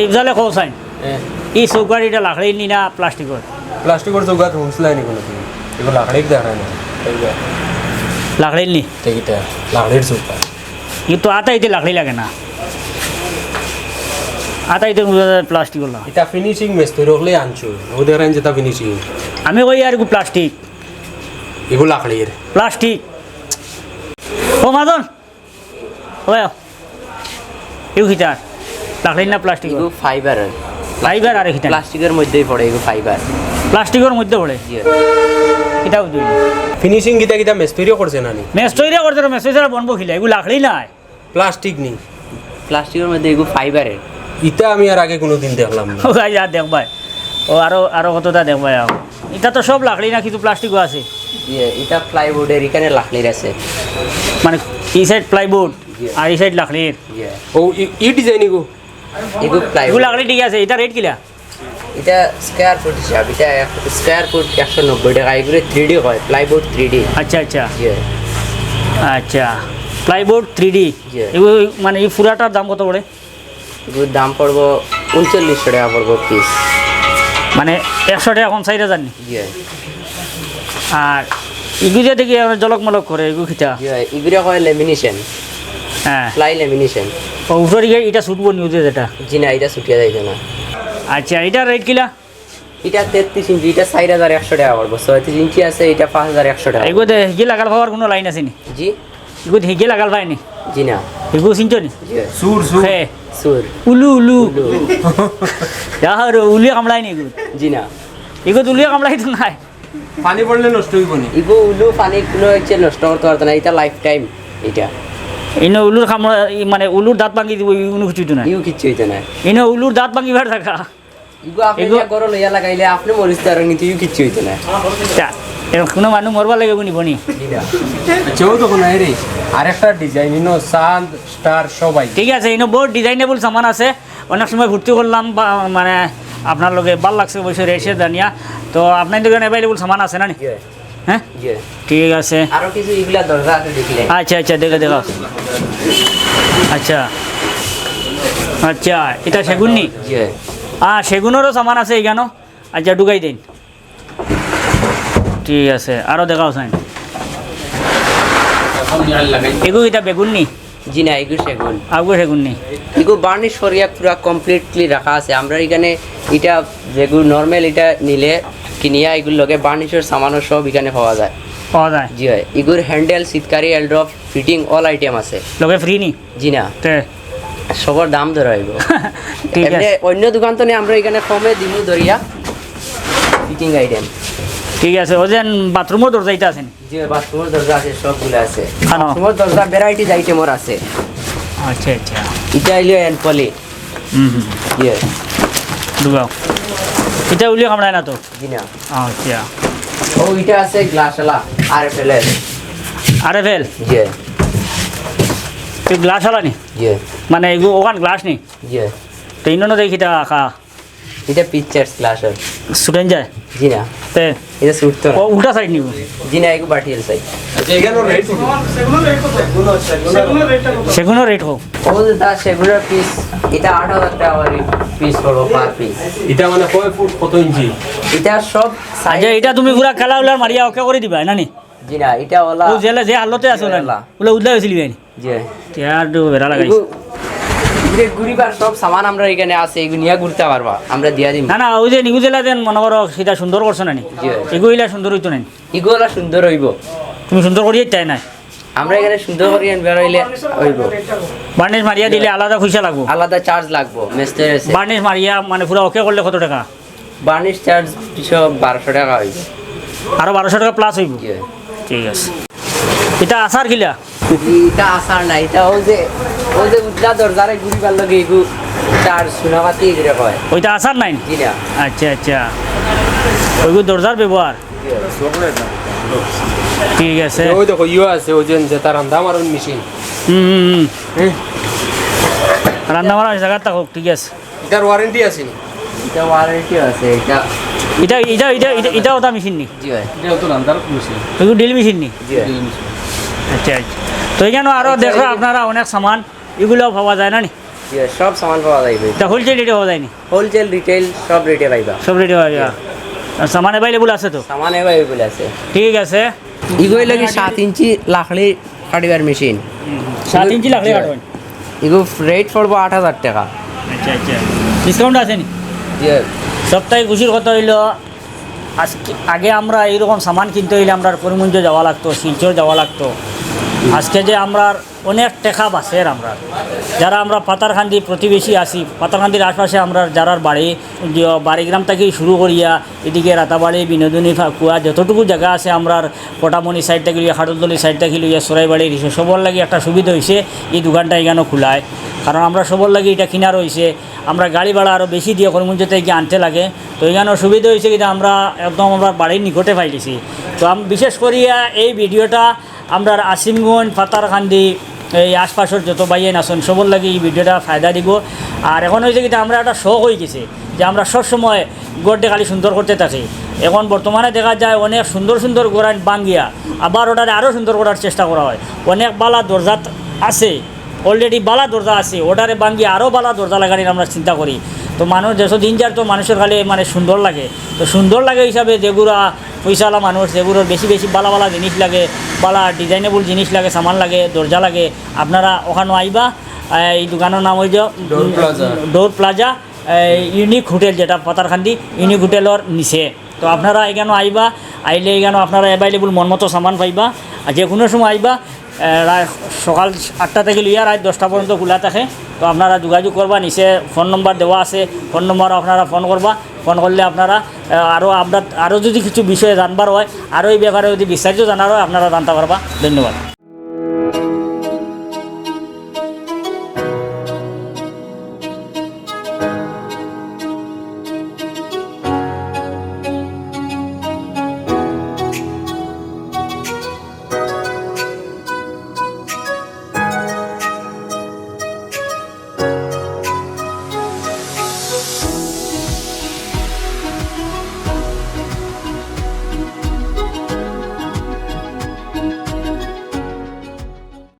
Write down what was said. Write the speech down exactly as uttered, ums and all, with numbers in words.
ইফজালে কও চাইন, হ্যাঁ। ই চৌকাঠ ইটা লাকড়ির নি না প্লাস্টিকর? প্লাস্টিকর চৌকাঠ হুনছিলায় নি কুনুদিন? ইগু লাকড়ির দেখা না। লাকড়ির নি? তে কিতা? লাকড়ির চৌকাঠ। কিন্তু আতা ইতে লাকড়ি লাগে না। আতা ইতে প্লাস্টিকর লাগে। ইটা ফিনিশিং মিস্ত্রি অকলে আনছইন। ও দেখইন যেটা ফিনিশিং। আমি কই আর ইগু প্লাস্টিক। ইগু লাকড়ির। প্লাস্টিক। ও মাজন। ওই, ইগু কিতা? লাকড়ির না প্লাস্টিক? ইগু ফাইবার। ফাইবার আর কিতা? প্লাস্টিকর মধ্যেই পড়ে, ইগু ফাইবার। প্লাস্টিকর মধ্যে পড়ে? জি। কিতা বুঝলি? ফিনিশিং কিতা কিতা মিস্ত্রি করছে না নি? মিস্ত্রি করছে না, মিস্ত্রি ছাড়া বনবো কিলা? ইগু লাকড়ি নায়। প্লাস্টিক নি? প্লাস্টিকর মধ্যে ইগু ফাইবারের। ইটা আমি আর আগে কুনুদিন দেখলাম না। ও ভাই, যা দেখবায়। ও আরো, আরো কতটা দেখবায় আও। ইটা তো সব লাকড়ি না, কিছু প্লাস্টিকও আছে। জি, ইটা প্লাইউডের, ইখানে লাকড়ির আছে। মানে ই সাইড প্লাইউড, জি। আর ই সাইড লাকড়ির। জি। ও, ই, ই ডিজাইন ইগু? ইগু প্লাইউড। ইগু লাকড়ি ঠিক আছে, ইটা রেট কিলা? ইটা স্কয়ার ফুট হিসাব, ইটা এক, স্কয়ার ফুট একশো নব্বই টাকা, ইগুরে থ্রি ডি কয়, প্লাইউড থ্রি ডি। আচ্ছা, আচ্ছা। জি। আচ্ছা, প্লাইউড থ্রি ডি। জি। ইগু মানে ই পুরাটার দাম কত পড়ে? ইগুর দাম পড়বো ঊনচল্লিশশো টাকা পড়বো পিস। মানে একশো টাকা কম, চাইর হাজার নি? জি। আর ইগু যে দেখি আমরা জলক মলক করে, ইগু কিতা? জি, ইগুরে কয় লেমিনেশন। হ্যাঁ। Fly lamination. ও, উপরে ইয়ে, ইটা ছুটবো নি, ও যে যেটা? জি না, ইটা ছুটিয়া যাইতো না। আচ্ছা, ইটার রেট কিলা? ইটা তেত্রিশ ইঞ্চি, ইটা চাইর হাজার একশো টাকা পড়বো। ছয়ত্রিশ ইঞ্চি আছে, ইটা পাঁচ হাজার একশো টাকা। ইগু দে, হিগি লাগাল পাওয়ার কুনু লাইন আছে নি? জি। ইগু হিগি লাগাল পায় নি? জি না। ইগু চিনছো নি? জি। চুর, চুর। হে। চুর। উলু, উলু। উলু। ইয়ার উলুয়ে কামড়ায় নি ইগু? জি না। ইগু উলুয়ে কামড়ায় তো নায়। পানি পড়লে নষ্ট অইবো নি? ইগু উলু পানি কুনু ইচ্ছে নষ্ট করতে পারতো না, ইটা লাইফ টাইম ইটা। ইনো উলুর কামড়া, ই মানে উলুর দাঁত ভাঙি দিবো, ইনো কিচ্ছু অইতো নায়। ইউ কিচ্ছু অইতো নায়। ইনো উলুর দাঁত ভাঙিবার জাগা। ইগু আপনে ইগু যে গরো লইয়া লাগাইলে আপনে মরিস তার কিন্তু ইউ কিচ্ছু অইতো নায়। তা, এরকম কুনু মানুষ মরবার লাগি ইগু নিবো নি? জি না। আচ্ছা, ও তো কোনো নাই রে। আরেকটা ডিজাইন, ইনো চাঁদ, স্টার সবাই। ঠিক আছে, ইনো বহুত ডিজাইনেবল সামান আছে। অনেক সময় ফুর্তি করলাম বা, মানে, আপনার লগে ভালা লাগছে অবশ্যই রেট সেট জানিয়া। তো আপনার দোকানে অ্যাভেলেবল সামান আছে না নি? জি। হ্যাঁ? জি। ঠিক আছে। আরো কিছু ইগুলা দরজা আছে দেখলে। আচ্ছা, আচ্ছা, দেখে দেখাও। আচ্ছা। আচ্ছা, ইটা সেগুন নি? জি। আ, সেগুনরও সামান আছে ইখানো। আচ্ছা, ঢুকাই দেইন। ঠিক আছে, আরো দেখাও চাইন। ইগু ইটা বেগুন নি? জি না, ইগু সেগুন। আগুর সেগুন নি? ইগু বার্নিশ করিয়া পুরা কমপ্লিটলি রাখা আছে। আমরা ইখানে ইটা যেগু নরমাল ইটা নিলে কিনিয়া ইগুর লগে বার্নিশর সামানও সব ইখানে পাওয়া যায়। পাওয়া যায়? জি অয়। ইগুর হ্যান্ডেল, সিটকারি, এলড্রপ, ফিটিং, অল আইটেম আছে। লগে ফ্রি নি? জি না। তে? সবর দাম ধরা অইবো। ঠিক আছে। এমনে অন্য দোকান তো নেই, আমরা ইখানে কমে দিমু ধরিয়া ফিটিং আইটেম। ঠিক আছে, ও যে বাথরুমর দরজা ইটা আছে নি? জি, বাথরুমর দরজা আছে, সবগুলা আছে। কেন? বাথরুমর দরজা ভ্যারাইটিজ আইটেমর আছে। আচ্ছা, আচ্ছা। ইটা অইলো এনপলি। হুম, হুম। ইয়ে। ঢুকাও। ইটা উলিয়ে কামড়ায় না তো? জি না। আচ্ছা। ও, ইটা আছে গ্লাসওয়ালা, আরএফএল এর। আরএফএল? জি। ইগু গ্লাসওয়ালা নি? জি। মানে, ইগু ওখান গ্লাস নি? জি। তো ইনো দেখি ইটা খা। ইটা পিকচার্স গ্লাস আর। ছুটেন যায়? জি না। তে? ইটা ছুটতো না। ও, উল্টা সাইড নিব? জি না, এগু ভার্টিক্যাল সাইড। আচ্ছা, ইখানর রেট কত? সেগুনর রেট কত? ও দাদা, সেগুনর পিস, ইটা আট হাজার টাকা করি পিস পড়বো, পার পিস। ইটা মানে কয় ফুট, কত ইঞ্চি? ইটা সব সাইজ। আচ্ছা, ইটা তুমি পুরা কালা উলার মারিয়া ওকে করি দিবা, না নি? জি না, ইটা ওলা। ও জেলা যে হালতে আছে ওলা। ওলা। ওলা উদলা হয়েছিল ভাই। জি। তে আর তো বেড়া লাগাইছে। এগু-, এগুরে ঘুরিবার সব সামান আমরার ইখানে আছে, এগু নিয়া ঘুরতা পারবা, আমরা দিয়া দিমু। না, না, ওই যে নিগু জেলা দেন মনে করো, সেটা সুন্দর করছো না নি? জি। এগু ইলা সুন্দর অইতো না নি? এগু ওলা সুন্দর অইবো। তুমি সুন্দর করিয়া ইতায় নাই। আমরা ইখানে সুন্দর করিয়া আনবার অইলে অইবো। বার্নিশ মারিয়া দিলে আলাদা পয়সা লাগবো? আলাদা চার্জ লাগবো, মিস্ত্রি আছে। বার্নিশ মারিয়া মানে পুরা ওকে করলে কত টাকা? বার্নিশ চার্জ দুইশো বারোশো টাকা অইবো। আরো বারোশো টাকা প্লাস অইবো? জি। ঠিক আছে। ইটা আছার কিলা? ইটা আছার না, ইটা ওই যে, ওই যে উদলা দরজারে ঘুরিবার লগে এগু চার্জ সোনাপাতি এগুরে কয়। ওইটা আছার নাইন? জি না। আচ্ছা, আচ্ছা। ওইগু দরজার ব্যবহার? জি। ঠিক আছে। ওই দেখো, ইয়ে আছে, ওই যে যেটা রান্দা মারন মেশিন। হুম, হুম, হুম। হুম। রান্দা মারা জায়গাটা হোক, ঠিক আছে। ইটার ওয়ারেন্টি আছে নি? ইটা ওয়ারেন্টি আছে, ইটা ইটা, ইটা, ইটা, ইটা, ইটা ওটা মেশিন নি? জি ভাই। ইটা তো রান্দার মেশিন। এগু ড্রিল মেশিন নি? জি ভাই। Drill machine. আচ্ছা, আচ্ছা। তো ইখানো আরো আচ্ছা, দেখরা এই আপনারা অনেক সামান, এগুলাও পাওয়া যায় না নি? জি, সব সামান পাওয়া যাইবে। এটা হোলসেল রেটে পাওয়া যায়নি? হোলসেল, রিটেইল, সব রেটে পাইবা। সব রেটে পাওয়া যায়। আর সামান অ্যাভেলেবল আছে তো? সামান অ্যাভেলেবল আছে। ঠিক আছে। ইগো লাগি সাত ইঞ্চি লাকড়ি কাটিবার মেশিন। সাত ইঞ্চি লাকড়ি জি। কাটবেন? ইগো রেট পড়বো আট হাজার টাকা। আচ্ছা, আচ্ছা। ডিসকাউন্ট আছে নি? জি। সবথেকে খুশির কথা অইলো, আজকে, আগে আমরা এইরকম সামান কিনতে অইলে আমরা করিমগঞ্জ যাওয়া লাগতো, শিলচর যাওয়া লাগতো। আজকে যে আমরা অনেক টেকা বাঁচের আমরা, যারা আমরা পাথারকান্দি প্রতিবেশী আছি, পাথারকান্দির আশপাশে আমরা যারার বাড়ি, যে বাড়িগ্রাম থাকি শুরু করিয়া এদিকে রাতাবাড়ি, বিনোদিনী, ফাকুয়া, যতটুকু জাগা আছে আমরার পটামনি সাইড থাকি লইয়া, খাটুলতলি সাইড থাকি লইয়া, সরাইবাড়ি, সবর লাগি একটা সুবিধা অইছে এই দোকানটা এখানো খোলায়। কারণ আমরা সবর লাগি এটা কিনা রইছে, আমরা গাড়ি ভাড়া আরও বেশি দিয়া করিমগঞ্জ থাকি আনতে লাগে। তো এখানো সুবিধা অইছে কিতা, আমরা একদম আমরা বাড়ির নিকটে পাইলিছি। তো আম-, বিশেষ করিয়া এই ভিডিওটা আমরার আসিমগঞ্জ, পাথারকান্দি, এই আশপাশর যত ভাইয়াইন আছইন, সবর লাগি এই ভিডিওটা ফায়দা দিবো। আর এখন অইছে কিতা, আমরা একটা শখ অইগেছে যে আমরা সবসময় ঘরটা খালি সুন্দর করতে থাকি। এখন বর্তমানে দেখা যায় অনেক সুন্দর সুন্দর ঘরইন ভাঙ্গিয়া আবার ওটারে আরও সুন্দর করার চেষ্টা করা হয়। অনেক বালা দরজা আছে, already বালা দরজা আছে, ওটারে ভাঙ্গিয়া আরও বালা দরজা লাগানির আমরা চিন্তা করি। তো মানুষ যত দিন যার তো মানুষর খালি মানে সুন্দর লাগে। তো সুন্দর লাগে হিসাবে যেগুরা পয়সাওয়ালা মানুষ, যেগুলোর বেশি বেশি বালা বালা জিনিস লাগে, বালা ডিজাইনেবল জিনিস লাগে, সামান লাগে, দরজা লাগে, আপনারা ওখানো আইবা। এই দোকানর নাম অইল ডোর প্লাজা। ডোর প্লাজা, এই ইউনিক হোটেল, যেটা পাথারকান্দি ইউনিক হোটেলর নিচে। তো আপনারা এখানো আইবা, আইলে এখানো আপনারা অ্যাভেলেবল মন মতো সামান পাইবা। আর যে কোনো সময় আইবা, এ, রায়-, সকাল আটটা থাকি লইয়া রাইত দশটা পর্যন্ত খোলা থাকে। তো আপনারা যোগাযোগ করবা, নিচে ফোন নম্বর দেওয়া আছে, ফোন নম্বর আপনারা ফোন করবা। ফোন করলে আপনারা, এ, আরও আমরা, আরও যদি কিছু বিষয়ে জানবার হয়, আরও এই ব্যাপারে যদি বিস্তারিত জানার হয়, আপনারা জানতে পারবা। ধন্যবাদ।